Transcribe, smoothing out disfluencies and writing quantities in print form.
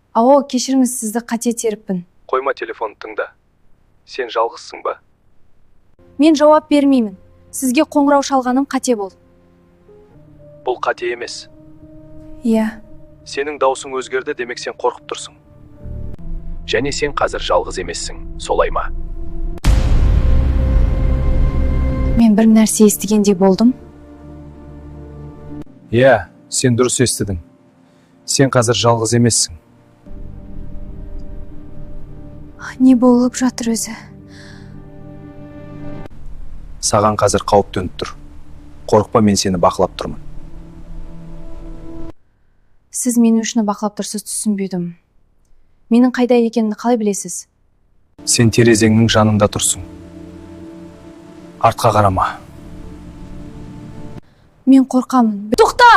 Ау, кешіріңіз, сізді қате теріппін. Қойма телефон, тыңда. Сен жалғызсың ба? Мен жауап бермеймін. Сізге қоңырау шалғаным қате болды. Бұл қате емес. Иә. Сенің даусың өзгерді, демек, сен қорқып тұрсың. Және сен қазір жалғыз емессің, солай ма? Мен бір нәрсе естігендей болдым. Иә, сен дұрыс естідің. Сен қазір жалғыз емессің. Не болып жатыр өзі? Саған қазір қауіп төніп тұр. Қорықпа, мен сені бақылап тұрмын. Сіз мені үшін бақылап тұрсыз? Түсінбедім. Менің қайда екенімді қалай білесіз? Сен терезеңнің жанында тұрсың. Артқа қарама. Мен қорқамын. Тоқта!